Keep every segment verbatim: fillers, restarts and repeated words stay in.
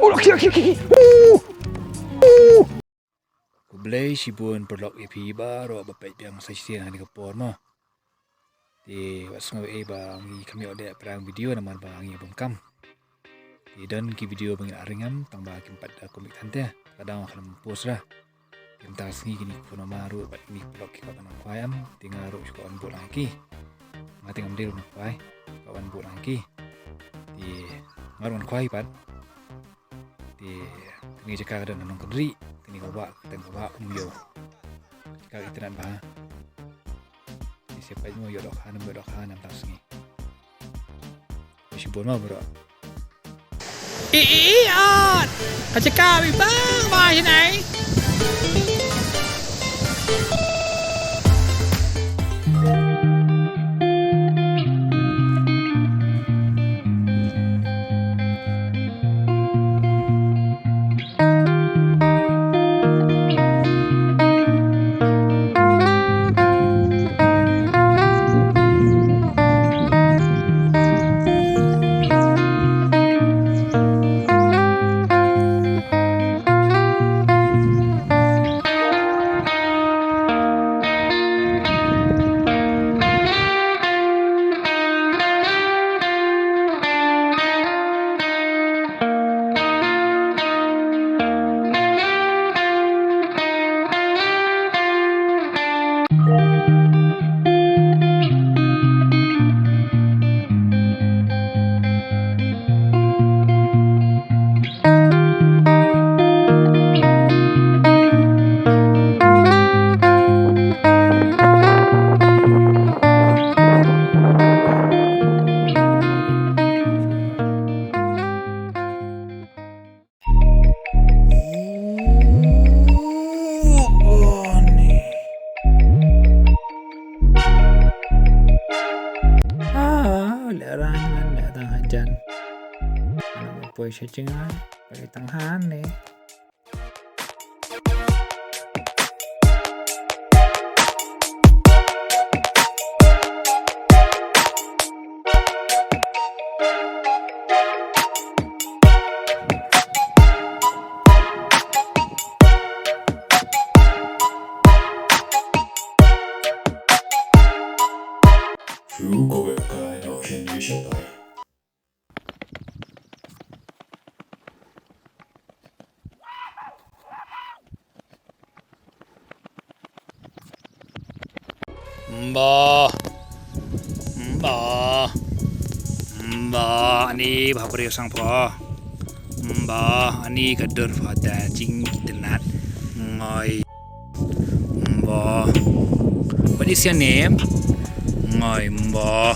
Oh, okay, okay, okay. Oh! Oh! Khublei shibun paralok ïa phi baroh ba peit biang sa shisien ha kane ka por mo. Te wat sngew ei ba ngi kham ïoh leh pyrshang video namar ba ngi bym kam. Te don ki video ba ngi la ring em tang ba kim pat da kumne than te. Ka dang kham post ra. Te mynta ka sngi kine ki khun mama ruh bad kine ki paralok ki kwah ban wan khwai em. Te nga ruh shu kwah wan buh lang ïa ki. Nga te ngam dei ruh wan khwai. Kwah wan buh lang ïa ki. Te nga ruh wan khwai pat. Te kane ka jaka ka don ha Nongkynrih, kane ka wah, ka teng ka wah Umiew. Jaka ka itynnad bha. Te shu peit mo ïoh dohkha ne ym ïoh dohkha na mynta ka sngi. Te shibun mo baroh. I i i ot. Ka jaka bha bang bha hi nai. Ah, lehrain ngan leh tang hajan. Anak poi sha jingai, bagi tang han ne. Shu kawek ka ïa u shen ri shatai. Mba. Mba. Mba, ani bha briew sang pho. Mba, ani ka dur pho da jing itynnad. Ngoi. Mba. What is your name? Ngoi Mba.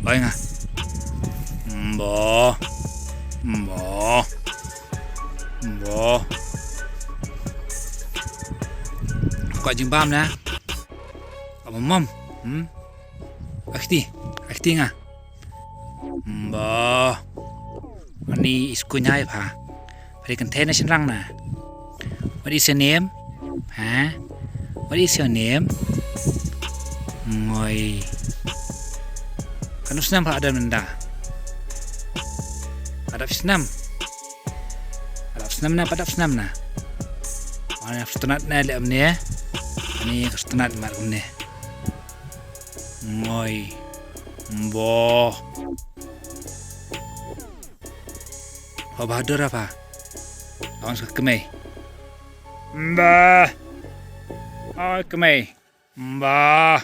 Oi nga. Mba. Mba. Mba. Ka jingbam na. Ka mom mom. Hmm. Akti. Akti nga. Mba. Ani skul nyai pha. Pha dei kynthei ne shynrang na. What is your name? Ha? What is your name? Ngoi. Katno snem pha dap mynta? Pha dap snem. Pha dap snem na, pha dap snem na. Ani ka sngewtynnat na leh mynne. Ani ka sngewtynnat mat mynne. Ngoi. Mba. Pha bahadur pha. Wan sa kmie. Mba. Oi kmie. Mba.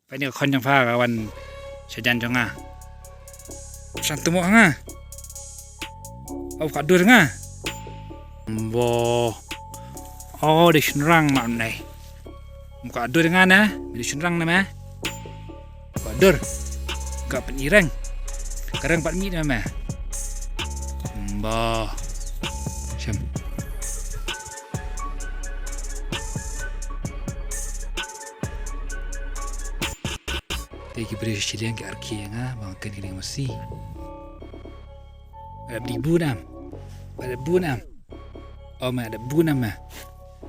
Peit ni ka khon jong pha ka wan sha jan jong nga. San tumo nga. Oi ka dur nga. Mba. Oh, dei shynrang ma nai. Ka dur nga na, dei shynrang na ma. Ka dur. Ka pynireng. Ka reng pat mi na ma. Mba. Shem. Te ki briew shiliang ki arki ïa nga ba nga ken ki ning masi. Ba dap di bu nam. Ba dap bu nam. O ma dap bu nam ma.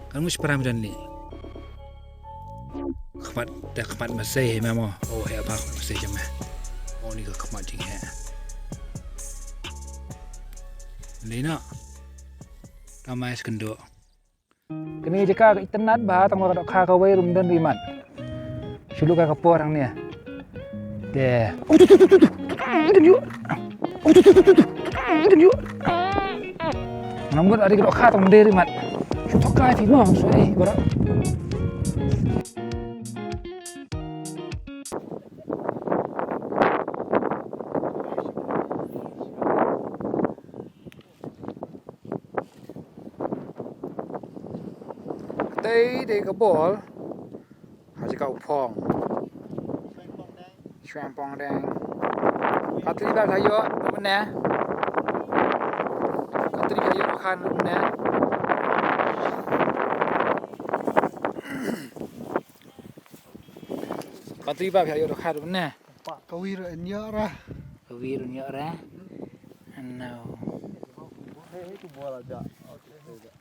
Kan ngu shipara mi don li. Khmat da khmat masei he ma mo. O he ba khmat masei jam ma. O ni ka khmat jing he. Lei noh. Tang mai sken doh. Kane ka jaka ka itynnad bha tang ba ka dohkha kawei ruh ym don rimat. Shu luka ka por hangne. Te. Namut ari ka dohkha tang dei rimat. Shu thok kai phi mo shu ei baroh. Tei dei ka bol. Ha jaka u phong. Shwang pong deng. Katri ba thayo ne. Katri ba yo khan ne. Katri ba yo khan ne. Pa kawir nyara. Kawir nyara. Ano. Hei, hei, tu bola ja. Okay, hei, ja.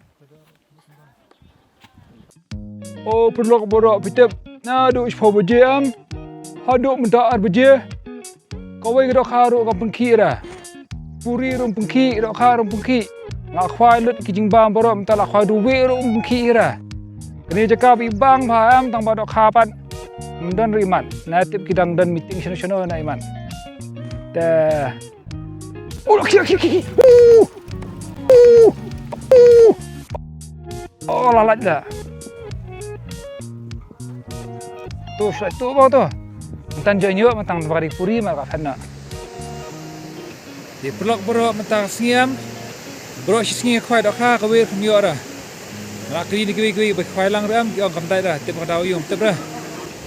O paralok baroh, phi tip naduh shiphew baje em haduh mynta ar baje. Kawei ka dohkha ruh kam pynkhih re. Puri ruh ym pynkhih, dohkha ruh ym pynkhih. Nga khwai lut ki jingbam baroh mynta la khwai duwai ruh ym pynkhih re. Kane jaka ba i bang bha em tang ba dohkha pat ym don rimat. Nga tip ki dang don meeting shano shano na imat. Te Oh, la khia, khia, khia, khia. Uh! Uh! Uh! Oh, la lait la. Tu, shu lait tu bang tu. Mynta jot ïoh, mynta ba ka dei puri ma ka phet na. Te paralok baroh mynta ka sngi em. Baroh shi sngi khwai dohkha kawei ruh ym ïoh re. Nga la kylli na kiwei kiwei ba khwai lang re em, ki ong kam dei re, tip ka daw ïoh tip re.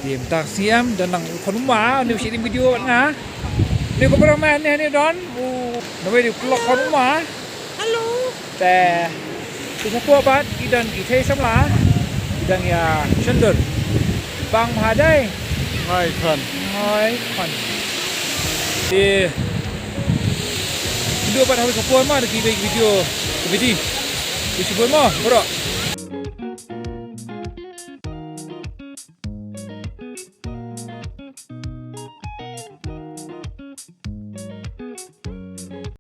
Te mynta ka sngi em, don nang u khon u ma, une u shim video bad nga. Une u khon u ma, une, une don, u, na wei u paralok khon u ma. Hello. Te, te shapoh pat, ki don ki thei samla, ki don ïa shon dur. Bang bha dei. Hai khon. Hai khon. Te, video pat ha ka por ma, da ki video, video. Ki shibun ma, bro.